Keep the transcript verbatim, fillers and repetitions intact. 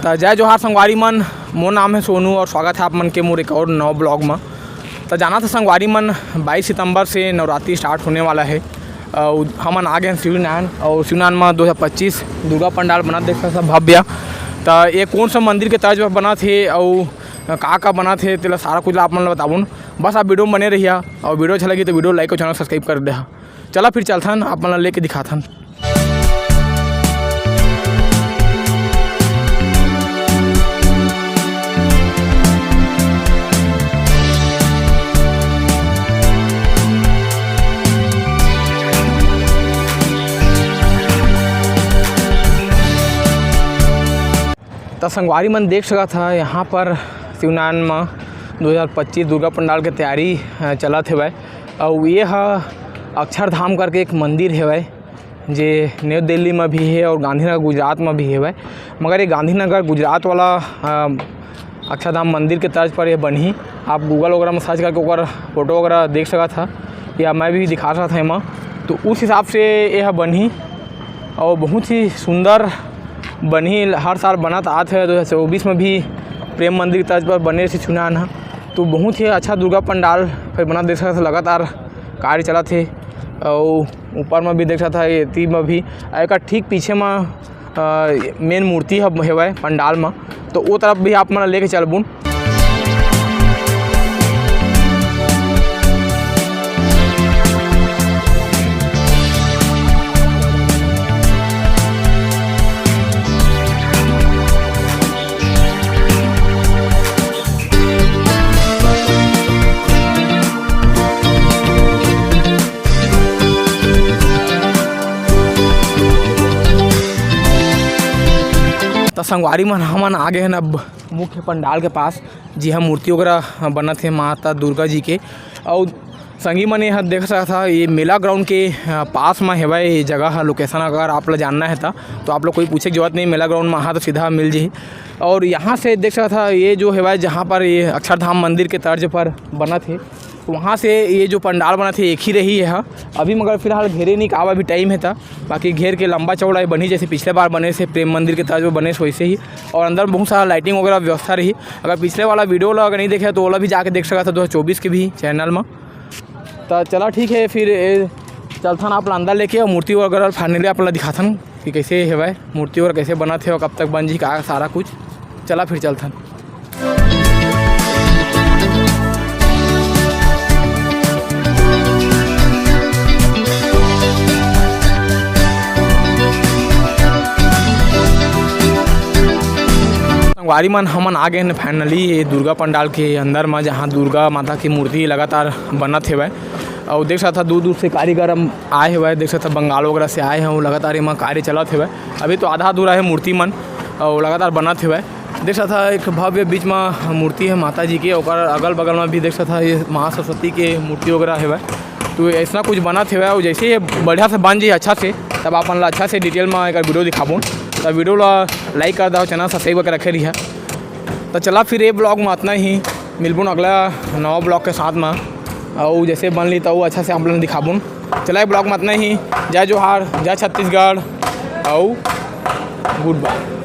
त जय जोहार संगवारी मन, मोर नाम है सोनू और स्वागत है आप मन के मोर एक और नवा blog म। त जानत ह संगवारी मन, बाईस सितंबर से नवरात्रि start होने वाला है और हमन आ गए हैं शिवनारायण और शिवनारायण म दो हज़ार पच्चीस दुर्गा पंडाल बनत देख सकत ह भव्य। त ये कौन सा मंदिर के तर्ज पर बनत हे और का का बनत हे, तेला सारा कुछ ला आप मन ला बताबोन। बस आप video में बने रहिया और video अच्छा लगी तो video like और channel subscribe कर देहा। चला फिर चलथन, आप मन ला लेके दिखाथन। त संगवारी मन देख सकत ह, यहाँ पर शिवनारायण म दो हज़ार पच्चीस दुर्गा पंडाल के तैयारी, अ, चलत हेवय। अउ ये ह अक्षरधाम करके एक मंदिर हेवय, जे न्यू दिल्ली म भी हे और गांधीनगर गुजरात म भी हेवय। मगर ये गांधीनगर गुजरात वाला, अ, अक्षरधाम मंदिर के तर्ज पर ये बनही। आप Google वगैरह म search करके ओकर photo वगैरह देख सकत ह, या मैं भी दिखा सकत ह एमा। तो उस हिसाब से ये ह बनही और बहुत ही सुंदर बनही। हर साल बनत आत हे, दो हज़ार चौबीस में भी प्रेम मंदिर के तर्ज पर बने रहिस शिवनारायण ह। तो बहुत ही अच्छा दुर्गा पंडाल फिर बनत देख सकत ह, लगातार कार्य चलत हे। और ऊपर में भी देख सकत ह, एती में भी, एकर ठीक पीछे में अ, main मूर्ति ह-, हेवय पंडाल म, तो ओ तरफ भी आप मन ल लेके चलबुन। त संगवारी मन, हमन आ गे हन अब मुख्य पंडाल के पास, जिहां मूर्ति वगैरह बनत हे माता दुर्गा जी के। अउ संगी मन, ये ह देख सकत ह, ये मेला ground के, अ, पास म हेवय ये जगह ह, location अगर आप ला जानना हे त, तो आप लोग कोई पूछे के जरूरत नहीं, मेला ground म आहा तो सीधा मिल जही। और यहाँ से देख सकत ह, ये जो हेवय, जहाँ पर ये अक्षरधाम मंदिर के तर्ज पर बनत हे, वहाँ से ये जो पंडाल बनत हे, एक ही रही ये ह। अभी मगर फिलहाल घेरे नहीं, काबर अभी time हे त, बाकी घेर के लंबा चौड़ा ये बनही, जैसे पिछले बार बने से प्रेम मंदिर के तर्ज पर बने से वैसे ही। और अंदर में बहुत सारा lighting वगैरह व्यवस्था रही। अगर पिछले वाला video ला अगर नहीं देखे तो ओला भी जाके देख सकत ह, दो हज़ार चौबीस के भी channel में। त चला ठीक है, फिर ए, चलथन आप ला अंदर लेके और मूर्ति वगैरह finally आप ला दिखाथन कि कैसे हेवय, मूर्ति वगैरह कैसे बनत हे और कब तक बन जी का सारा कुछ। चला फिर चलथन। संगवारी मन, हमन आ गए हैं finally ये दुर्गा पंडाल के अंदर म, जहाँ दुर्गा माता की मूर्ति लगातार बनत हेवय। अउ देख सकत ह, दूर-दूर से कारीगर हम आए हेवय। देख सकत ह, बंगाल वगैरह से आए हैं, वो लगातार एमा कार्य चलत हेवय। अभी तो आधा अधूरा है मूर्ति मन, अउ लगातार बनत हेवय। देख सकत ह, एक भव्य बीच म मूर्ति है माता जी के, ओकर अगल-बगल म भी देख सकत ह, ये माँ सरस्वती के मूर्ति वगैरह हेवय। तो ऐसना कुछ बनत हेवय, अउ जैसे ये बढ़िया से बन जाही अच्छा से, तब आप मन ला अच्छा से detail म एकर video दिखाबोन। त video ला like कर दव, channel subscribe करके रखे रहिहा। त चला फिर ये blog म अतना ही, मिलबोन अगला नवा blog के साथ म, अउ जैसे बन ली त अउ अच्छा से आप मन ला दिखाबोन। चला ये blog म अतना ही, जय जोहार, जय छत्तीसगढ़, अउ goodbye।